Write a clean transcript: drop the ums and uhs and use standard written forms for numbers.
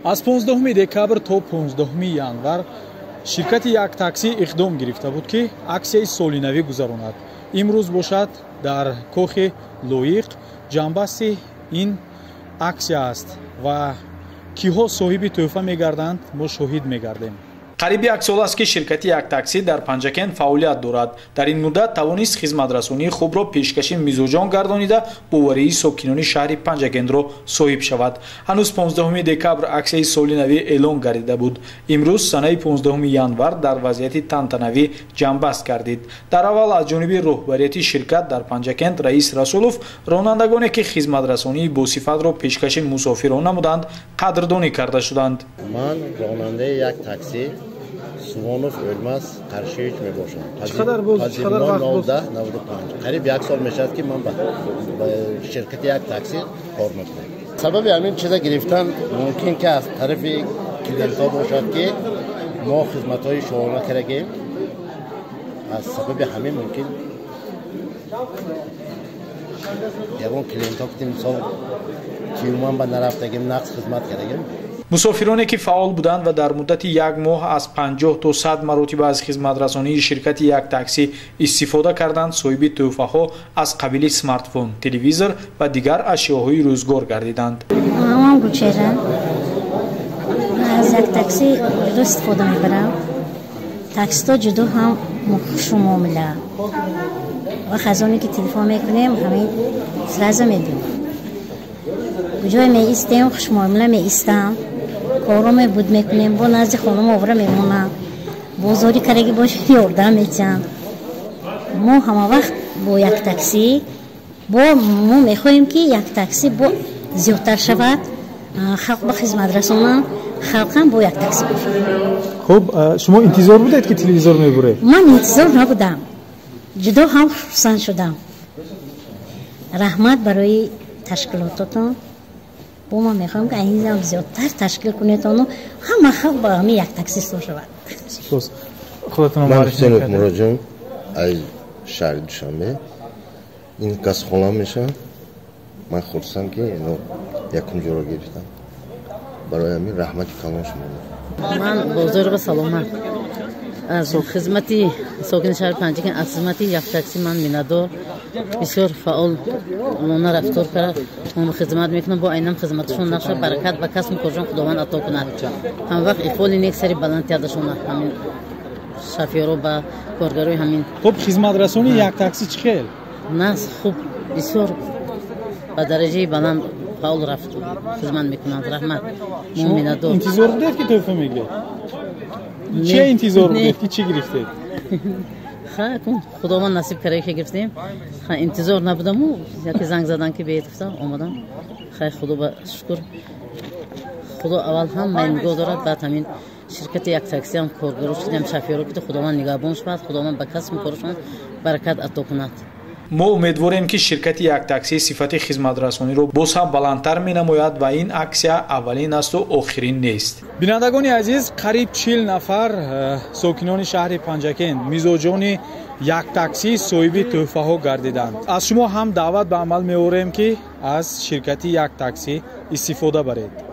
Аз 15 декабр то 15 январ ширкати Як Таксӣ иқдом гирифта буд, ки аксияи солинавӣ гузаронад. Имрӯз бошад, дар кохи Лоиқ ҷамъбасти ин аксия аст ва киҳо соҳиби тӯҳфа мегарданд, мо шоҳид мегардем. Қариби як сол аст, ки ширкати Як Таксӣ дар Панҷакент фаъолият дорад. Дар ин муддат тавонист хизматрасонии хубро пешкаши мизоҷон гардонида, боварии сокинони шаҳри Панҷакентро соҳиб шавад. Ҳанӯз 15 декабр аксияи соли навӣ эълон гардида буд. Имрӯз санаи 15 январ дар вазъияти тантанавӣ ҷамъбаст гардид. Дар аввал аз ҷониби роҳбарияти ширкат дар Панҷакент Раис Расулов ронандагоне, ки хизматрасонии босифатро пешкаши мусофирон намуданд, қадрдонӣ карда шуданд. Ман ронандаи Як Таксӣ Сувонов Ӯлмас Қаршиевич мебошам. Чӣ қадар вақт боз? 95. Қариб як сол мешавад, ки ман ба ширкати Як Таксӣ кор мекунам. Сабаби ҳамин чиза гирифтан мумкин, ки аз тарафи клиентҳо бошад, ки мо хизматҳои шоҳона кардагем. Аз сабаби ҳамин мумкин ягон клиентҳо, ки мисол тиюман ба нарафтагем, нақс хизмат кардагем. Мусофироне, ки фаъол буданд ва дар муддати як моҳ аз 50 то 100 маротиба аз хизматрасонии ширкати Як Таксӣ истифода карданд, соҳиби тӯҳфаҳо аз қабили смартфон, телевизор ва дигар ашёҳои рӯзгор гардиданд. Ман Гулчеҳра, аз Як Таксӣ ҷудо истифода мебарам. Таксисто ҷудо ҳам хушу муомила ва хазоне, ки телефон мекунем, ҳамин сразу мебинем. Куҷое меистем, хушмуомила меистам, короме буд мекунем, бо назди хонум овра мемонам, бозорӣ кардаги бошад, ёрдам метиҳам. Мо ҳама вақт бо Як Таксӣ. Бо мо мехоҳем, ки Як Таксӣ бо зиёдтар шавад, халқ ба хизмат расонанд, халқам бо Як Таксӣ бошад. Хуб, шумо интизор будед, ки телевизор мебуред? Ман интизор набудам, ҷудо ҳам хурсанд шудам. Раҳмат барои ташкилототон. Бо ман мехоҳам, ки айнам зиёдтар ташкил кунедону ҳама халқ ба ҳамин Як Таксисто шавад. Сипос. Худатон? Ман Ҳусейнов Муроҷон аз шаҳри Душанбе. Ин кас холам мешавад. Ман хурсанд, ки ино якум ҷоро гирифтам. Барои ҳамин раҳмати калон шумо. Ман Бозорова Саломат, аз хизмати сокини шаҳри Панҷакент. Аз хизмати Як Таксӣ ман миннатдор. Бисёр фаъолона рафтор кард, мо хизмат мекунам. Бо айнам хизматашон нақша баракат ба касбу коршон Худованд ато кунад. Ҳамвақт иқболи нек сари баланд тиядашона ҳамин шофёро ба коргарои ҳамин. Хуб, хизматрасонии Як Таксӣ чӣ хел? Нас хуб, бисёр ба дараҷаи баланд фаъол рафт хизмат мекунанд. Раҳмат, мо миннатдор. Интизор будед, ки тӯҳфа мегиред? Че интизор будед, ки чӣ гирифтед? Ха, Худованд насиб карда, ки гирифтем. Ха, интизор набудаму, яке занг задан, ки биед, гуфтам, омадам. Хай, Худо ба шукр. Худо аввал ҳамаи нигоҳ дорад, баъд ҳамин ширкати Як Таксиам, коргаро шудем, шофёро, ки Худованд нигаҳбон шавад, Худованд ба касбу корашон баракат ато кунад. Мо умедворем, ки ширкати Як Таксӣ сифати хизматрасониро боз ҳам баландтар менамояд ва ин аксия аввалин асту охирин нест. Бинандагони азиз, қариб 40 нафар сокинони шаҳри Панҷакент, мизоҷони Як Таксӣ соҳиби тӯҳфаҳо гардиданд. Аз шумо ҳам даъват ба амал меорем, ки аз ширкати Як Таксӣ истифода баред.